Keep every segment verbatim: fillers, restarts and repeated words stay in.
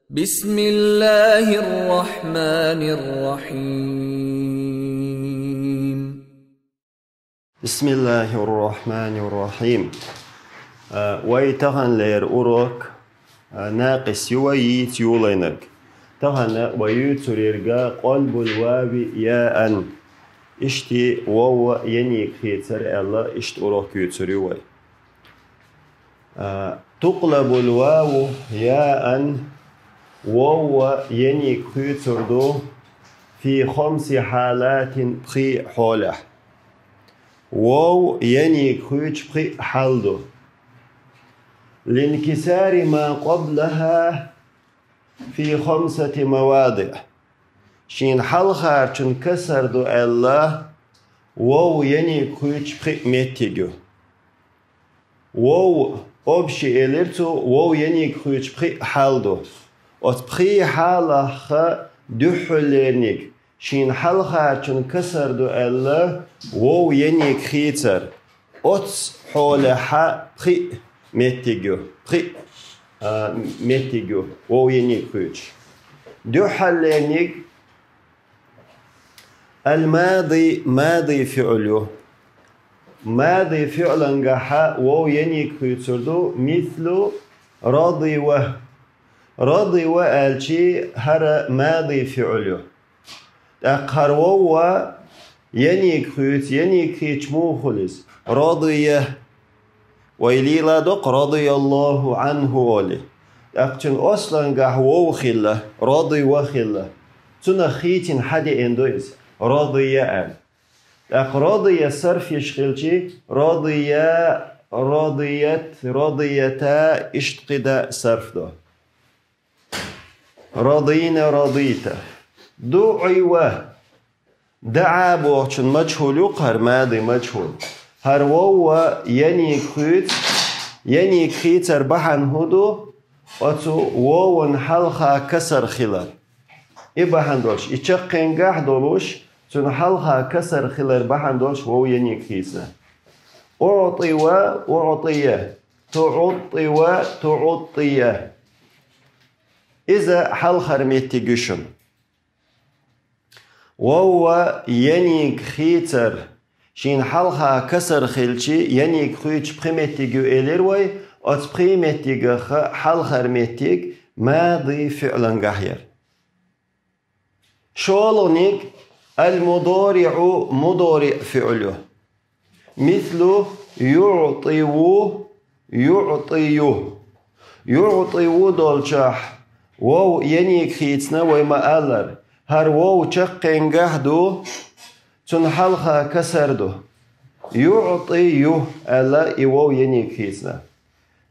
بسم الله الرحمن الرحيم. بسم الله الرحمن الرحيم. Э, вай таханлера урок, э, накъис ю вай йийца йолаеннарг. Тахан вай юьйцург я къалбул вави яан. Иштта вов енниг хийцар аьлла, иштта урок юьйцур ю вай. Э, тукълабул ваву яан, вов енниг хийцар ду, фи хамси хьалатин, пхи хьолехь. Вов енниг хийцача пхи хьал ду. Линкисари ма къаблаха фи хамсати мавадиъ. Шийна хьалхарчун касар ду аьлла, вов енниг хийцача пхи моттиг ю. Вов, общий элира цо, вов енниг хийцача пхи хьал ду. Оцу пхи хьалах дуьххьарлерниг шийна хьалхарчун касар ду аьлла, вов енниг хийцар. Оцу хьолехь пхи моттиг ю, пхи, а, моттиг ю, вов енниг хийцача. Дуьххьарлерниг ал-мади, мади фиъл ю. Мади фиълангахь вов енниг хийцар ду, мислу радива. Радива аьлча, хӀара мади фиъл ю. ТӀаккха хӀара вов енниг хийца, енниг хийцача муха хуьлу иза? Радия. Вай леладо-кх радияллаху анху олий. ТӀаккха цуьнан ослангахь вов хилла, радива хилла. Цунах хийцина хьадеана ду иза, радия аьлла. ТӀаккха радия сарф йиш хилча, радия, радият, радията, иштта кхидӀа сарф до. Радийна, радийта. ДуӀива. ДаӀа бохучун мажхӀул ю-кх хӀара, мади мажхӀул. ХӀара вов енниг хийца, енниг хийцар бахьана хӀун ду? Оцу вован хьалха касар хилар. И бахьана долуш, и чаккхенгахь долуш, цуьнан хьалха касар хилар бахьана долуш вов енниг хийцина. УӀтӀива, уӀтӀия. ТуӀутӀива, туӀутӀия. Иза хьалхара моттиг ю шуна. Вов енниг хийцар, шийна хьалха касар хилча, енниг хийцача пхи моттиг ю элира вай, оцу пхи моттигах хьалхара моттиг мади фиълангахь яра. ШолгӀаниг ал-мудариӀу, мудариӀ фиъл ю. Мислу юътиву, юътию. Юътиву долчохь вов енниг хийцина вай ма-аллара. ХӀара вов чаккхенгахь ду, цунна хьалха касар ду. Юътию аьлла, и вов енниг хийцина.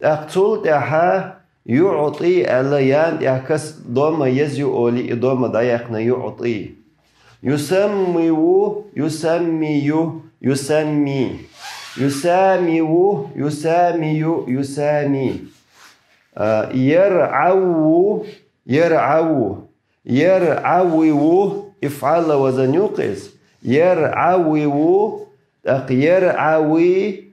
ТӀаккха цул тӀаьхьа юъти аьлла, яна тӀехь кас домма еза ю олий, и домма дӀаяьккхина юъти. Юсаммиву, юсаммию, юсамми. Юсамиву, юсамию, юсами. А, яръаву, яръаву. Яръавиву, ифъала вазан ю-кх иза. Яръавиву, тӀаккха яръави,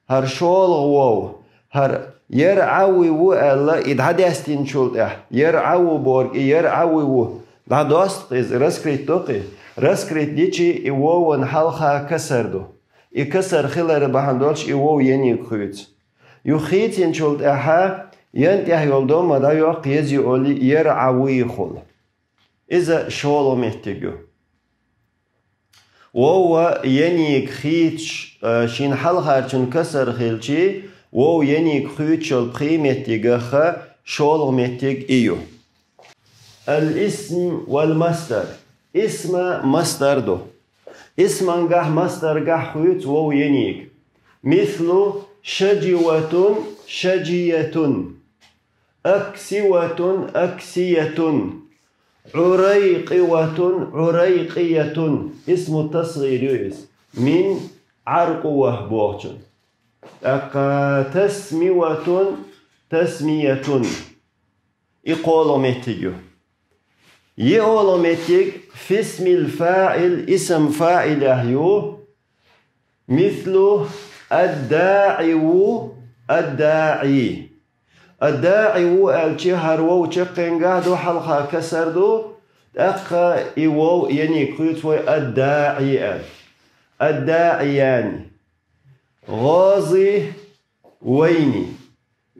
хӀара шолгӀа вов. ХӀара яръави ву аьлла, и дӀадаьстинчул тӀаьхьа, яръави бохург, и яръави ву. ДӀадоста-кх иза, раскрыть до-кх и. Раскрыть дичи, и вован хьалха касар ду. И касар хилар бахьана долуш и вов енниг хуьйцу. Юха хийцинчул тӀаьхьа, ян тӀехь йолу домма дӀайоккху еза ю олий, яръавихула. Иза шолгӀа меттиг ю. Вовва енниг хийцаш, э, шина хьалхарчун касар хилчи, вов енниг хуьйцуш йолу пхи меттигах шолгӀа меттиг и ю. Ал-исм вал масдар. Исма масдар ду. Исмангахь, масдаргахь хуьйцу вов енниг. Мислу шадживатун, шаджиятун. Аксиватун, аксиятун. Ӏурайкъиватун, Ӏурайкъиятун. Исму тасгӀир ю иза. Мин Ӏаркъува бохучун. ТӀаккха тасмиватун, тасмиятун. И кхоалгӀа меттиг ю. ЙиъоалгӀа меттиг фисмил фаӀил, исм фаӀилехь ю. Мислу ад-даӀиву, ад-даӀи. АддаӀиву аьлча, хӀара вов чаккхенгахь ду, хьалха касар ду, тӀаккха и вов ениг хуьйцу вай аддаӀи аьлла. АддаӀияни. ГӀозивайни.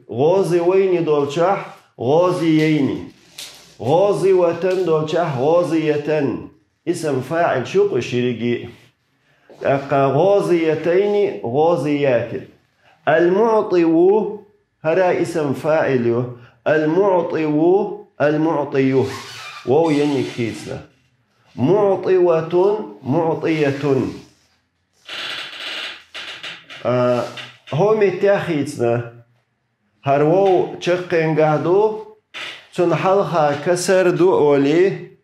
ГӀозивайни долчохь, гӀозияйни. ГӀозиватан долчохь, гӀозиятан. Исам фаӀил шу кху ширги. ТӀаккха гӀозиятайни, гӀозиятин. Ал-МуӀти ву, хӀара исам фаӀил ю. Ал-МуӀти ву, ал-МуӀти ю. Вов ениг хийцна. МуӀтиватун, муӀтиятун. А, хӀо меттехь хийцна. ХӀара вов чаккхенгахь ду, цунна хьалха касар ду олий,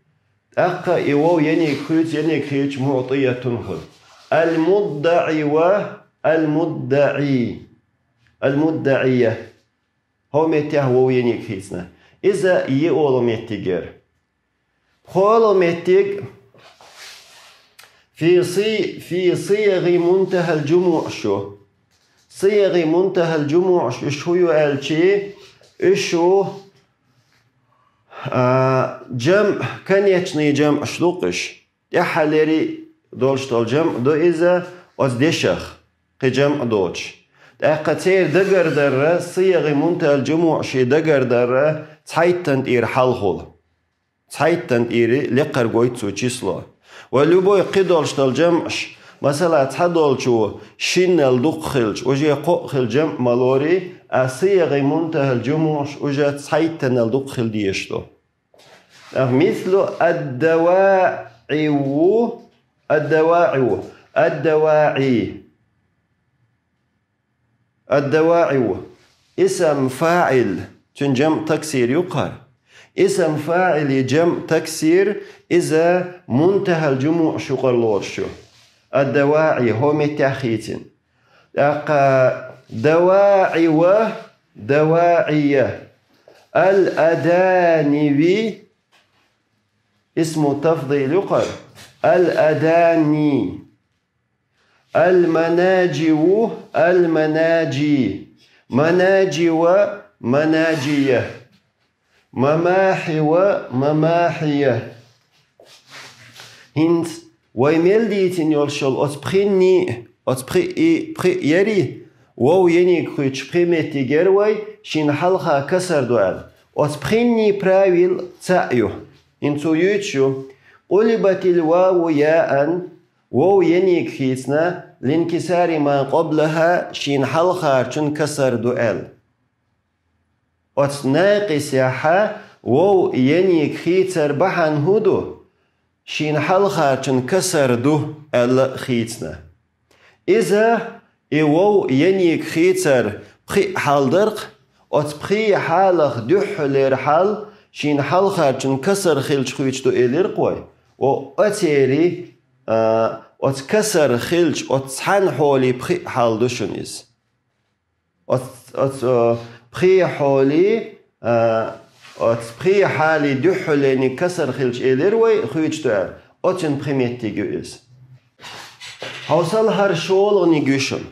тӀаккха и вов ениг хуьйцу, ениг хийцча муӀтиятун хуьлу. Ал-муддаӀи ва ал-муддаӀи. Ал-муддаӀия. ХӀо меттехь вов ениг хийцна. Иза йиъ олу меттиг яра. ПхоьалгӀа меттиг фи си-, фи сиягӀи мунтахӀал джумуӀ шу. СиягӀи мунтахӀал джумуӀ шу, шу ю аьлчи, уьш шу, а, джамъ, конечный джамъ шу ду-кх уьш. ТӀаьххьалери долуш долу джамъ ду иза оцу дешах, кхин джамъ доцуш. ТӀаккха церан дагардарра, сиягӀи мунтахӀал джумуӀ шен дагардарра цхьайттан тӀера хьалхула. Цхьайттан тӀера лекхара гойту цо число. Ва любой кхин долуш долу джамъаш, масала, цхьадолчо шиннал дукха хилча, уже кхоъ хила джамъ ма лорий, а сиягӀи мунтахӀал джумуӀаш уже цхьайттанал дукха хила дезаш ду. Мислу ад-даваӀи ву, ад-даваӀи ву, ад-даваӀи. Ад-даваӀи ву. Исам фаӀил, цуьнан джамъ таксир ю-кх хӀара. Исам фаӀили джамъ таксир, иза мунтахӀал джумуӀ шу кхара лоруш ю. Ад-даваӀи, хӀо меттехь хийцина. ТӀаккха даваӀи ва даваӀия. Ал-адани ви, исму тафдил ю-кх хӀара. Ал-адани. Ал-манаджи ву, ал-манаджи. Манаджи ва манаджия. МамахӀи ва мамахӀия. ХӀинца вай мел дийцина йолуш йолу оцу пхинний, оцу пхиъ, пхиъ яри, вов ениг хуьйцуш пхи меттиг яра вай, шена хьалха касар ду аьлла. Оцу пхинний правил цхьаъ ю. ХӀинца цо юьйцуш ю: къулибатил ваву яан, вов ениг хийцна, линкисари ма къоблахӀа, шена хьалхарчун касар ду аьлла. Оцу накъисехьа вов ениг хийцар бахьана хӀун ду? Шена хьалхарчун касар ду аьлла хийцна. Иза, и вов ениг хийцар пхиъ хьал дара-кх, оцу пхи хьалах дуьххьалера хьал шена хьалхарчун касар хилча хуьйцуш ду элира-кх вай. О, оцерий, а, оцу касар хилча, оцу цхьана хьолий пхиъ хьал ду шуна иза. Оц-, оц-, о, пхи хьолий, а, оц пхи хьалий дуьххьалениг касар хилча элира вай, хуьйцуш ду аьлла. Оцуьнан пхи меттиг ю иза. Хьовсал, хӀара шолгӀаниг ю шуна.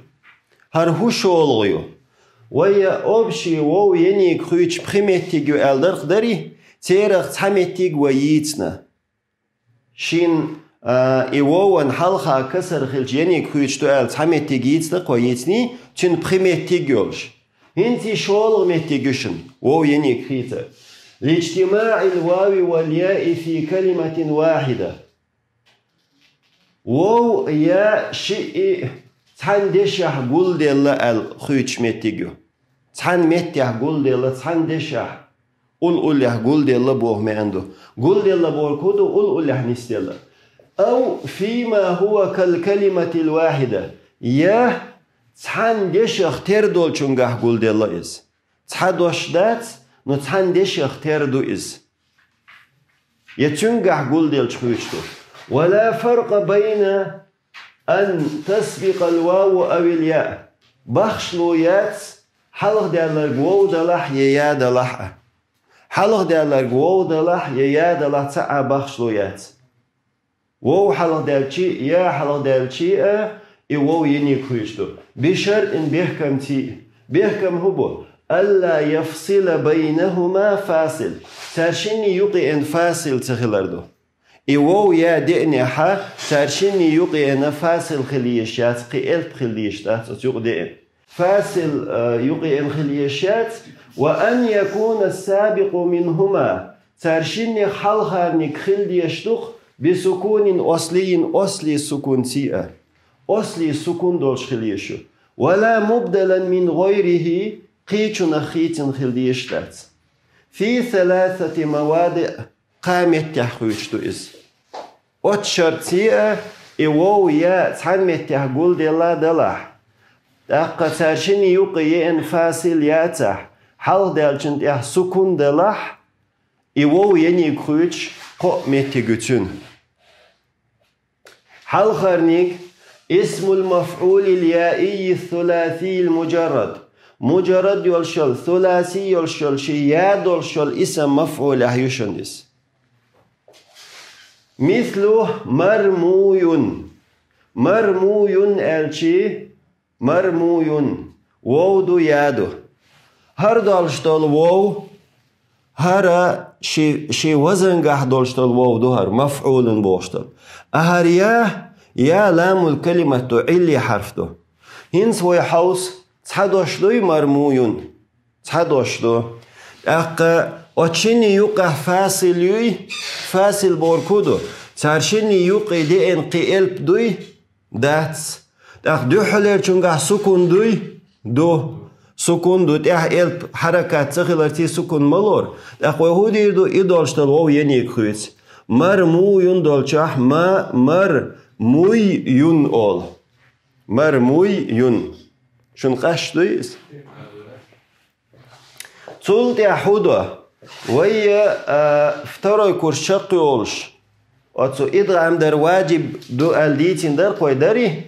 ХӀара хӀун шолгӀа ю? Вай общий вов ениг хуьйцуш пхи меттиг ю аьлла дара-кх дарий, церах цхьа меттиг вай йийцина. Шен, а, и вован хьалха касар хилча ениг хуьйцуш ду аьлла цхьа меттиг йийцина-кх вай, йийциний, цуьнан пхи меттиг йолуш. ХӀинца и шолгӀа меттиг ю шуна, вов ениг хийцар. Лиджтимаъил вави вал яи фи калиматин вахида. Вов, я, шиъ цхьана дешахь гулделла аьлла хуьйцуш меттиг ю. Цхьана меттехь гулделла, цхьана дешахь. Ул-уллехь гулделла боху маьӀна ду. Гулделла бохург хӀун ду? Ул-уллехь нисделла. Ав фима хӀува кал калиматил вахида. Я цхьана дешах тера долчуьнгахь гулделла иза. Цхьа дош дац, но цхьана дешах тера ду иза. Я цуьнгахь гулделча хуьйцуш ду. Ва ла фаркъа байна ан тасбикъал ваву авил я. Бахшло яц, хьалхадаьлларг вов далахь я я далахь а. Хьалхадаьлларг вов далахь я я далахь, цхьа а бахшло яц. Вов хьалхадаьлчи а, я хьалхадаьлчи а, и вов ениг хуьйцуш ду. Бишаръин, бехкамций. Бехкам хӀун бу? ألا يفصل بينهما فاصل. Цар шинне юкъе ена фасил ца хилар ду. И вов я деънехьа, цар шинне юкъе ена фасил хила йиш яц, кхы элп хила йиш дац оцу юкъа деъна. Фасил, э, юкъе ена хила йиш яц, وأن يكون السابق منهما. Цар шиннех хьалхарниг хила дезаш ду-кх, بسكون أصلي, ослий сукунций а. Ослий сукун долуш хила йиш ю. ولا مبدلا من غيره, кхечунах хийцина хила дезаш дац. في ثلاثة مواضع, кхаа меттехь хуьйцуш ду иза. Оцу шарций а, и вов я цхьана меттехь гулделла далахь, тӀаккха цар шинне юкъе еана фасил яцахь, хьалхадаьллачун тӀехь сукун далахь, и вов ениг хуьйцуш кхоъ меттиг ю цуьнан. Хьалхарниг, اسم المفعول اليائي الثلاثي المجرد. Муджаррад йолуш йолу, суласий йолуш йолу, ши я долуш йолу исам мафӀулехь ю шуна иза. مثل مرموي. مرموي аьлчи, مرموي. Вов ду, я ду. ХӀара долуш долу вов, хӀара ши, ши вазангахь долуш долу вов ду хӀара, мафӀулун бохуш долу. А хӀара я, я ламул калимат ду, Ӏилли хьарф ду. ХӀинца вай хьовса, цхьа дош дуй مرموي? Цхьа дош ду. ТӀаккха оцу шинне юкъахь фасил юй? Фасил бохург хӀун ду? Цара шинне юкъе деана кхин элп дуй? Дац. ТӀаккха дуьххьалерчуьнгахь сукун дуй? Ду. Сукун ду, тӀехь элп хьаракат ца хиларций сукун ма лору. ТӀаккха вай хӀун дийр ду? И долуш долу вов ениг хуьйцу. مرموي долчохь ма, мар, муй, юн олу. مرموي. Шуна къаьсташ дуй иза? Цул тӀаьхьа хӀун до? Вай, а, второй курс чекхйолуш, оцу идгӀам дар ваджиб ду аьлла дийцина дара-кх вай, дарий?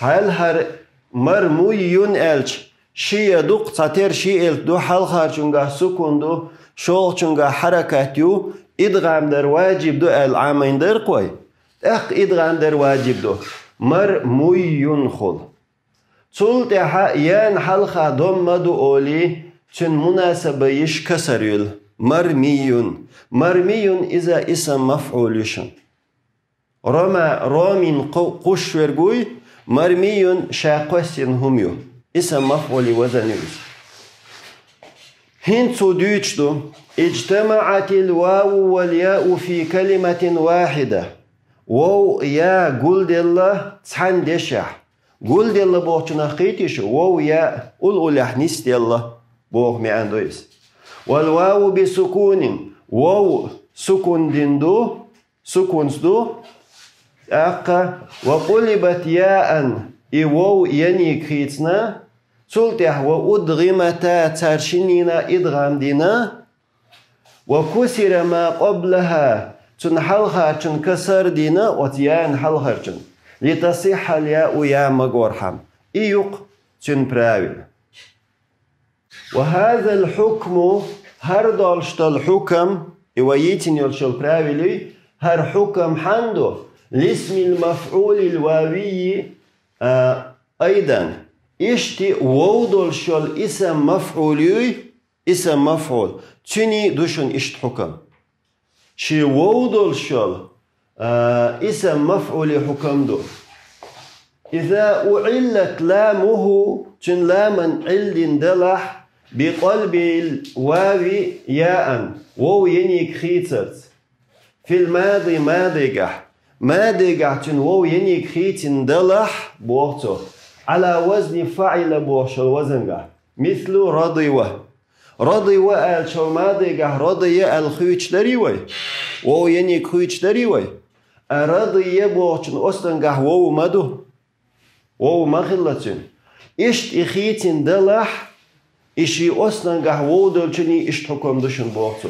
Хьал хӀара مرموي аьлча, ши я ду-кх, цхьатера ши элп ду, хьалхарчуьнгахь сукун ду, шолгӀачуьнгахь хьаракат ю, идгӀам дар ваджиб ду аьлла Ӏамийна дара-кх вай. ТӀаккха идгӀам дар ваджиб ду. مرموي хуьлу. Цул тӀаьхьа ян хьалха домма ду олий, цуьнан мунасаба йиш касар юьлу. مرمي. مرمي иза исам мафӀул ю шуна. Рома, ромин кху-, кхуш верг вуй, مرمي ша кхоьссина хӀума ю. Исам мафӀулий вазан ю иза. ХӀинца цо дуьйцуш ду: اجتمعت الواو والياء في كلمة واحدة. Вов, я гулделла цхьана дешехь. Гулделла бохучунах кхетий шу, вов, я уллехь нисделла боху маьӀна ду иза. والواو بسكون, вов сукун дина ду, сукунца ду. ТӀаккха, وقلبت ياء, и вов ениг хийцина, цул тӀаьхьа وأدغمتا, цара шиннина идгӀам дина, وكسر ما قبلها, цуьнан хьалхарчун касар дина, оцу ян хьалхарчун, لتصح الياء, я магорхьама. И ю-кх цуьнан правила. وهذا الحكم, хӀара долуш долу хьукам, и вай йийцина йолуш йолу правилий, хӀара хьукам хьанна ду, لاسم المفعول الواوي, а, أيضا. Иштта вов долуш йолу исам мафӀул юй, исам мафӀул, цуьний ду шуна иштта хьукам. Ши вов долуш йолу, а, исам мафӀули хьукам ду. إذا أعلت لامه, цуьнан ламан Ӏилдина далахь, بقلب الواو ياء, вов ениг хийцарца. في الماضي, мадигахь. Мадигахь цуьнан вов ениг хийцина далахь, боху цо, على وزن فعل бохуш йолу вазангахь. مثل رضي. رضي аьлча, хӀара мадигахь رضي аьлла хуьйцуш дарий вай? Вов ениг хуьйцуш дарий вай? А رضي бохучун ослангахь вов ма ду. Вов ма хилла цуьнан. Иштта и хийцина далахь, и ши ослангахь вов долчуьний иштта хьукам ду шуна, боху цо.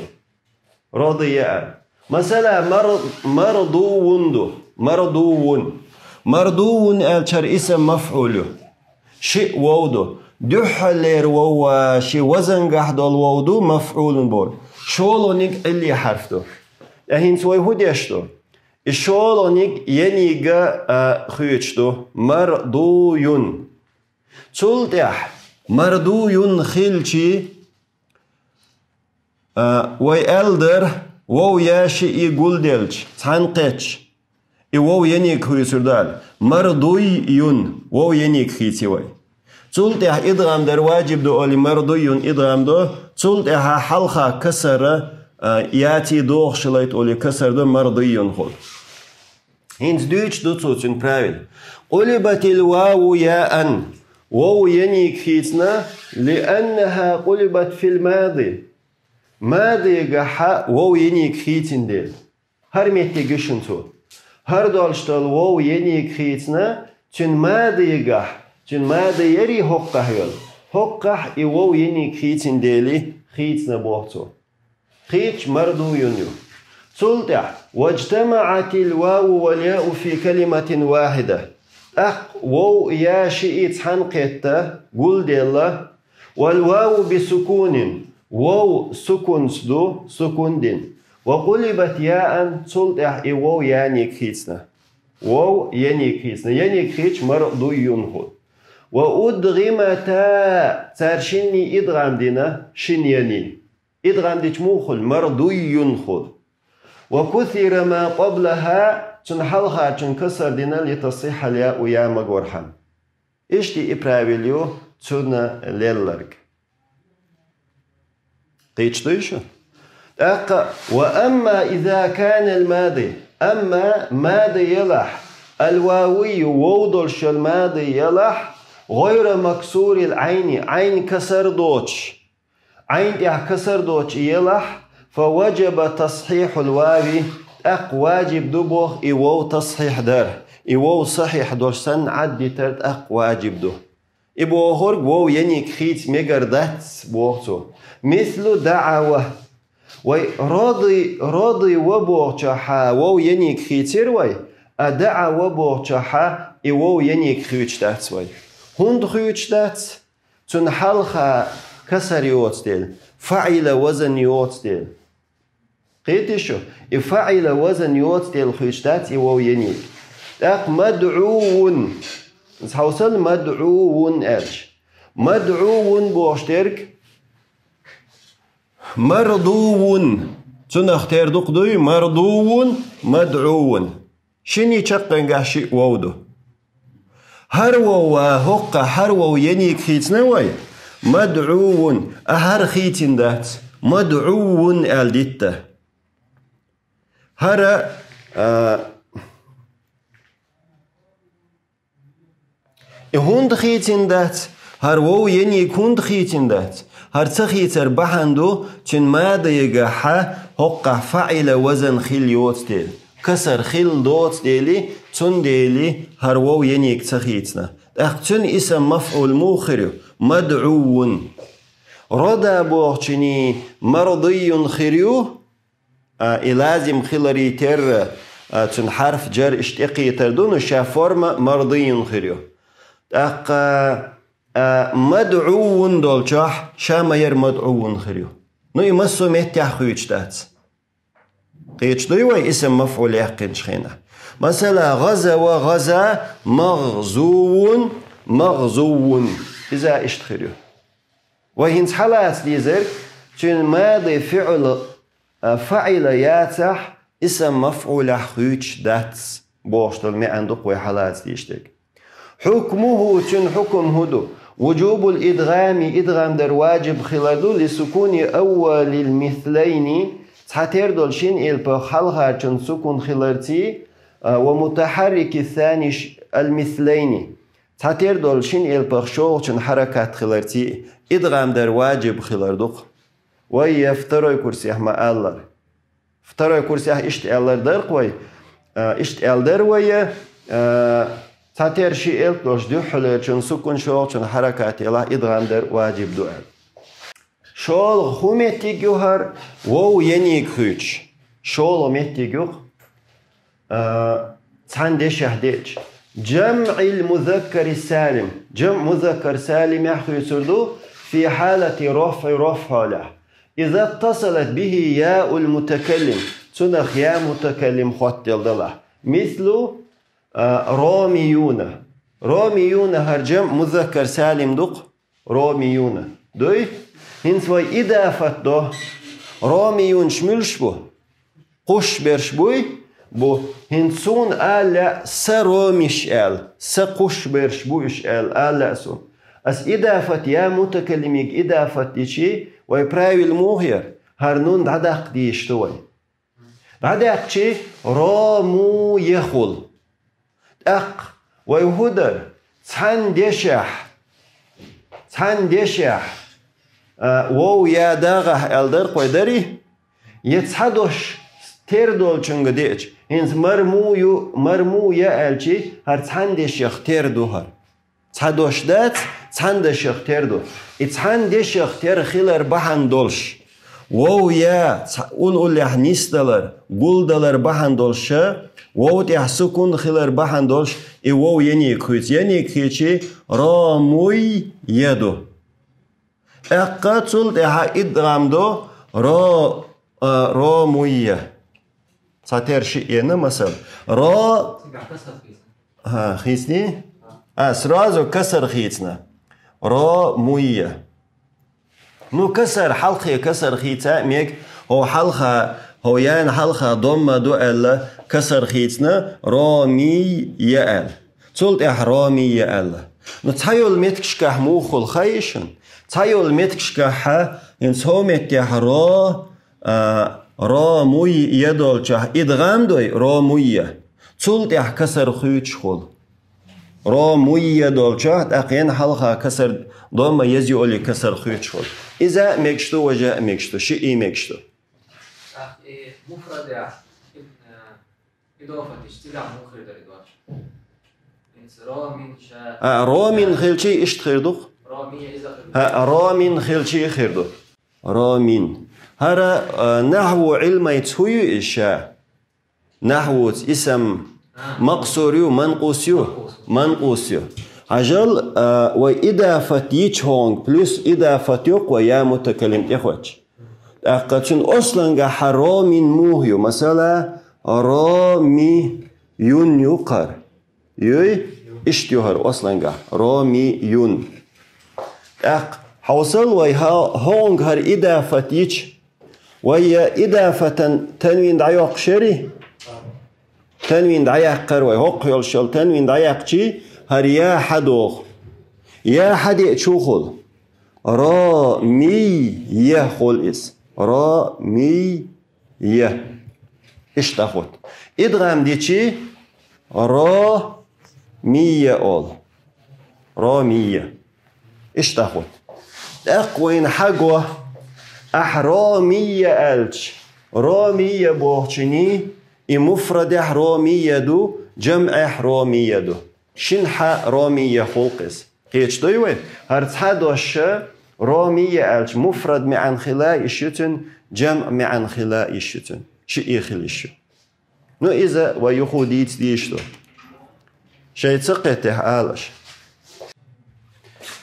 رضي аьлла. Масала, мар-, مرضو ду. مرضو. مرضو аьлча, хӀара исам мафӀул ю. Шиъ вов ду. Дуьххьаллера вов, а, ши вазангахь долу вов ду, мафӀулун болу. ШолгӀаниг Ӏилли хьарф ду. Ткъа хӀинца вай хӀун деш ду? И шолгӀаниг ениг а, а, хуьйцуш ду. مرضو. Цул тӀаьхьа, Мардуйюн хилчи, а, вай аьлла дара, вов я шиъ гулделча, цхьаьнакхеттача, и вов ениг хуьйцур ду аьлла. Мардуйюн, вов ениг хийци вай. Цул тӀехьа идгӀам дар ваджиб ду олий, мардуйюн идгӀам до, цул тӀехьа хьалха касара, а, яци дохуш лайт олий, касар до, мардуйюн хул. ХӀинца дуьйцуш ду цо цуьнан правил. Къулибатил ваву яан. Вов ениг хийцина, лианнаха къулибат фил мади. Мадигахьа вов ениг хийцина дела. ХӀара меттиг ю шуна цо. ХӀара долуш долу вов ениг хийцина, цуьнан мадигахь, цуьнан мади ярий хӀокхахь йолу. ХӀокхахь и вов ениг хийцина дели, хийцина боху цо. Хийцча мардуйюн ю. Цул тӀаьхьа, ваджтамаатил ваву вал яу фи калиматин вахида. ТӀаккха вов я шиъ цхьаьнакхетта, гулделла, вал ваву би сукунин, вов сукунца ду, сукун дина. Ва къулибат яан, цул тӀаьхьа и вов яниг хийцина. Вов ениг хийцина. Ениг хийцча мардуйюн ху. Ва удгӀимата, цара шинний идгӀам дина, шин яни. ИдгӀам дича муха хуьлу? Мардуйюн хуьлу. Ва кусира ма къаблаха, цуьнан хьалхарчун касар дина, литасихьал яу, я магорхьама. Иштта и правил ю цунна лелларг. Кхийча дуй шу? ТӀаккха, ва амма иза канал мади, амма мади елахь, ал вавийю, вов долуш йолу мади елахь, гӀойра максурил Ӏайни, Ӏайн касар доцуш, Ӏайн тӀехь касар доцуш елахь, фа ваджаба тасхьихьул вави, тӀаккха ваджиб ду боху и вов тасхьихь дар, и вов сахьихь долуш санна Ӏаддитар тӀаккха ваджиб ду. И бохург вов ениг хийца мегар дац, боху цо. Мислу даӀава. Вай роди, роди ва бохучохьа вов ениг хийцира вай, а даӀа ва бохучохьа и вов ениг хуьйцуш дац вай. ХӀунда хуьйцуш дац? Цунна хьалха касар йоцу дела, фаӀила вазан йоцу дела. Кхетий шу? И фаӀила вазан йоцу дела хуьйцуш дац и вов ениг. ТӀаккха мадӀувун. Иза хьовсал, мадӀувун аьлча. МадӀувун бохуш дерг мардувун. Цунах тера дукха дуй? Мардувун, мадӀувун. Шиний чаккхенгахь шиъ вов ду. ХӀара вов а, хӀоккха хӀара вов ениг хийцина вай, мадӀувун, а хӀара хийцина дац, мадӀувун аьлла дитта. ХӀара, а, и хӀунда хийцина дац? ХӀара вов ениг хӀунда хийцина дац? ХӀара ца хийцар бахьана ду, цуьнан мадигахьа хӀоккхахь фаӀила вазан хилла йоцу дела, касар хилла доцу дели, цундели хӀара вов ениг ца хийцина. ТӀаккха цуьнан исам мафӀул муха хир ю? МадӀувун. Рода бохучуьний мардийюн хир ю, а, и лазим хиларе терра, а, цуьнан хьарф джар иштта тӀекхетар ду, ну, ша форма мардийюн хир ю. ТӀаккха, а, мадӀувун долчохь, ша ма яра мадӀувун хир ю. Ну, и массо а меттехь хуьйцуш дац. Кхеташ дуй вай исам мафӀул яьккхинчу хенахь? Масала, гӀаза ва гӀаза, магӀзувун, магӀзуввун. Иза иштта хир ю. Вай хӀинца хьалаца дезарг, цуьнан мади фиӀл, а, фаӀила яцахь, исам мафӀулехь хуьйцуш дац, бохуш долу маьӀна ду-кх вай хьалаца дезаш дерг. Хьукмуху, цуьнан хьукам хӀун ду? Вуджубул идгӀами, идгӀам дар ваджиб хилар ду, ли сукуни аввалил мислайни, цхьатера долу шина элпах хьалхарчун сукун хиларций, а, ва мутахьаррики сани ш-, ал мислайни. Цхьатера долу шина элпах шолгӀачун хьаракат хиларций, идгӀам дар ваджиб хилар ду-кх. Вай я второй курсехь ма аллара. Второй курсехь иштта аьллар дара-кх вай, а, иштта аьлла дара вай, а, цхьатера ши элп долуш дуьххьалерчун сукун, шолгӀачун хьаракат елахь, идгӀам дар ваджиб ду аьлла. ШолгӀа хӀун меттиг ю хӀара, вов ениг хуьйцуш? ШолгӀа меттиг ю-кх, а, цхьана дешехь деача. ДжамӀил музаккари салим. ДжамӀ музаккар салимехь хуьйцур ду, фи хьалати рофӀи, рофӀ хьолехь. Иза ттасалат бихи яул мутакаллим. Цунах я мутакаллим хоттаделла далахь. Мислу, а, ромиюна. Ромиюна хӀара джамӀ музаккар салим ду-кх. Ромиюна. Дуй? ХӀинца вай идафат до. Ромиюнаш муьлш бу? Кхуш берш буй? Бу. ХӀинца суна ала лаьа са ромиш аьлла, са кхуш берш бу уьш аьлла, ала лаьа суна. Ас идафат я мутакаллимиг идафат дичи, вай правил муха яр? ХӀара нун дӀадаккха дийш ду вай. ДӀадаьккхачи, ромуя хул. ТӀаккха вай хӀу дар? Цхьана дешахь, цхьана дешахь, а, вов я дагӀахь аьлла дар кхой дарий? Я цхьа дош тера долчунга деача, хӀинца марму ю, марму я аьлчи, хӀара цхьана дешах тера ду хӀара. Цхьа дош дац, цхьана дешах тера ду. И цхьана дешах тера хилар бахьана долуш, вов я цхьа уллехь нисдалар, гулдалар бахьана долуша, вов тӀехь сукун хилар бахьана долуш, и вов ениг хуьйцу, ениг хечи, ромуй я ду. ТӀаккха цул тӀаьхьа идгӀам до, ро, а, ромуйя. Цхьа тера шиъ енна, масал. Ро, хӀа, хийцний? А, сразу касар хийцна. Ромуйя. Ну, касар, хьалхе касар хийца а мег, хӀо хьалха, хӀо ян хьалха домма ду аьлла, касар хийцна, ромийя аьлла. Цул тӀаьхьа ромийя аьлла. Ну, цхьайолу меткашкахь муха хула хаий шуна? Цхьайолу меткашкахьа, хӀинца хӀо меттехь ро, а, ромуй я долчохь идгӀам дой, ромуйя. Цул тӀаьхьа касар хуьйцуш хула. Ромуйя долчохь, тӀаккха ен хьалха касар домма еза ю олий касар хуьйцуш хула. Иза а мегаш ду, важа а мегаш ду, шиъ и мегаш ду. ТӀаккха и муфрадехь, ибн, э, Идофатиш, цигахь муха хир дара и дош? ХӀинца ро мин ша. А, ро мин хилчий иштта хир ду-кх? Ро мин иза хир ду. А, ро мин хилчий хир ду. Ро мин. ХӀара, а, нахьву Ӏилмайца хӀу ю иза ша? Нахьвуца исам макъсур ю, манкъус ю? Манкъус ю. Хьажал, а, вай идафат йичхьонга плюс идафат йоккху вай я мутакаллим тӀехӀоьттича. ТӀаккха цуьнан ослангахь хӀара ро мин муха ю? Масала, ро ми юн ю кхара. Юй? Иштта ю хӀара ослангахь. Ро ми юн. ТӀаккха хьовсал вай хьо-, хӀонга хӀара идафат йича, вай я идафатан танвин дӀайоккхуш яри? Танвин дӀаяьккхар вай, хӀокху йолуш йолу танвин дӀаяьккхичий, хӀара я хьадоху. Я хьадеача хӀу хула? Ро мий я хула иза. Ро мий я. Иштта хуьтту. ИдгӀам дичий, ро мий я олу. Ро мий я. Иштта хуьтту. ТӀаккха вайна хьаго, ахь ро мий я аьлча, ро мий я бохучуьний, и муфрадехь ро мий я ду, жамӀехь ро мий я ду. Шина хьа ро мий я хуьлу-кх иза. Кхеташ дуй вай? ХӀара цхьа дош ша ро мий я аьлча, муфрад маьӀна хила йиш ю цуьнан, жамӀ маьӀна хила йиш ю цуьнан. Шиъ хила йиш ю. Ну, иза вай юха дийца дийш ду. Шайн ца кхетахь алаш.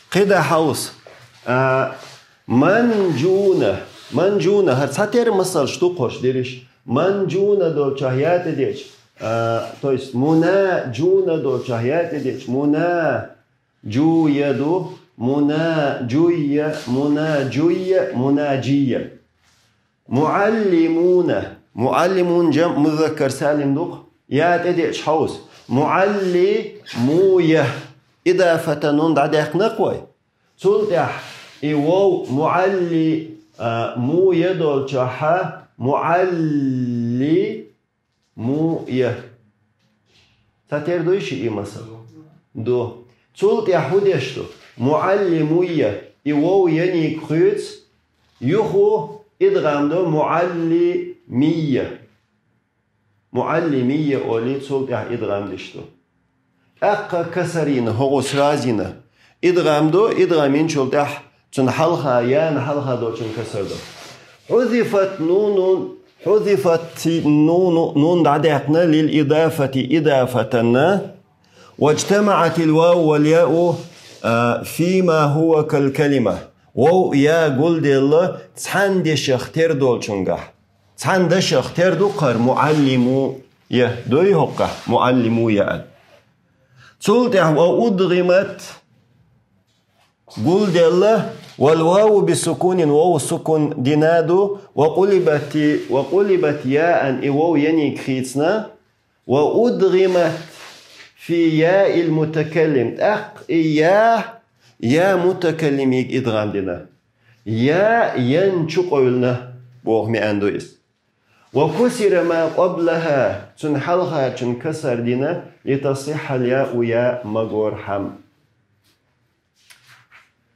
КхидӀа хьовса. А, манжуна. Манжуна. ХӀара цхьа тера масалш ду кхуш дерриш. Манжуна долчохь я тӀедеача. А, то есть, муна жуна долчохь я тӀедеача. Муна жуя ду. Муна жуя. Муна жуя. Муна жия. Муаллимуна. Муаллимун жамӀ музаккар салим ду-кх. Я тӀедеача хьовса. Муаллимуя. Идафата нун дӀадаьккхина-кх вай. Цул тӀаьхьа и вов муалли, а, му я долчохьа, муалли му я. Ца тера дуй ши и масал? Ду. Цул тӀаьхьа хӀу деш ду? Муалли му я. И вов яниг хуьйцу, юху идгӀам до муалли ми я. Муаллимия олий, цул тӀаьхьа идгӀам деш ду. ТӀаккха касарина, хӀогӀу сразина. ИдгӀам ду, идгӀам йинчул тӀаьхьа цун хьалха, яна хьалха долчун касар ду. حذفت نون، حذفت نون، нун дӀадаьккхина, للإضافة، идафатанна. واجتمعت الواو والياء، а, فيما هو كالكلمة. Вов, я гулделла цхьана дешах тера долчунгахь. Цхьана дашах тера ду кхара муаллиму я, дуй хӀокхахь, муаллиму я аьлла. Цул тӀаьхьа ва удгӀимат, гулделла, والواو بسكون, вов сукун дина ду, وقلبت, وقلبت ياء, и вов яник хийцна, وأدغمت في ياء المتكلم, тӀаккха и я, я мутакаллимига идгӀам дина. Я, ян чу къовлина, боху маьӀна ду иза. وكسر ما قبلها, цун хьалхарчун касар дина, لتصح الياء, я магор хӀама.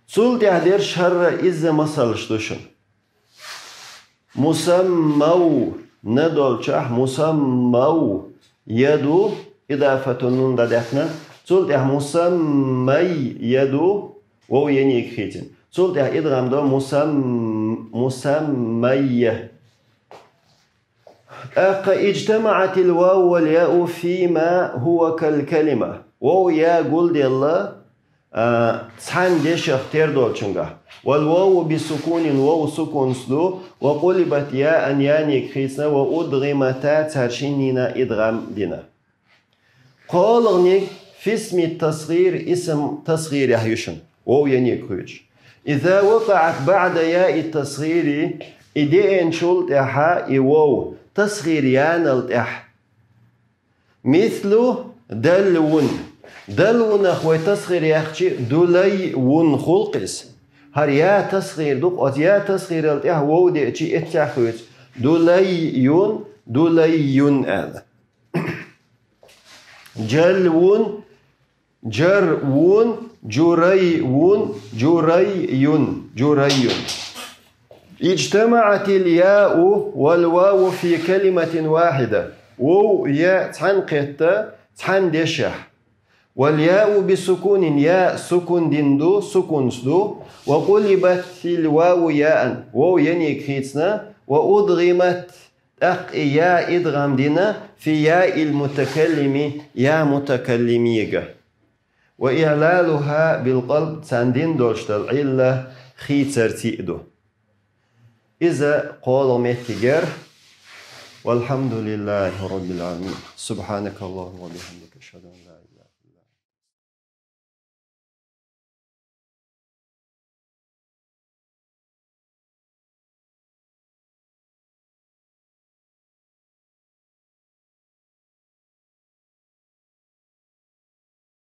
Цул тӀаьхьа дерш хӀара изза масалш ду шуна. مسمى, на долчохь مسمى, я ду, идафатун нун дӀадаьккхина. Цул тӀаьхьа مسمي, я ду, вов яник хийцина. Цул тӀаьхьа идгӀам до مسم-, مسمية. ТӀаккха اجتمعت الواو والياء فيما هو كالكلمة. Вов я гулделла, а, цхьана дешах тера долчунгахь. والواو بسكون, вов сукунца ду, وقلبت ياء, яник хийцна, وأدغمتا, цар шиннина идгӀам дина. КхоалгӀаниг في اسم التصغير, исм тасгӀирехь ю шуна, вов яник хуьйцуш. إذا وقعت بعد ياء التصغير, и деанчул тӀаьхьа и вов тасгӀир янал тӀаьхьа. مثل دلو. Далвунах вай тасгӀир яхчи, дулайвун хул-кх иза. ХӀара я тасгӀир ду-кх, оцу я тасгӀирал тӀаьхьа вов деачи, эццехь хуьйцу, дулайюн, дулайюн аьлла. Джалвун, джарвун, джурайвун, джурайюн, джурайюн. اجتمعت الياء والواو في كلمة واحدة. Вов, я цхьаьна кхетта, цхьаьна дешехь. والياء بسكون, я сукун дина ду, сукунца ду. وقلبت الواو ياء, вов яник хийцна, وأدغمت, тӀаккха и я идгӀам дина, في ياء المتكلم, я мутакаллимига. وإعلالها بالقلب, царна дина долуш долу Ӏилла хийцарций ду. Иза кхоалгӀа меттиг яра. والحمد لله رب العالمين. سبحانك اللهم وبحمدك، أشهد أن لا إله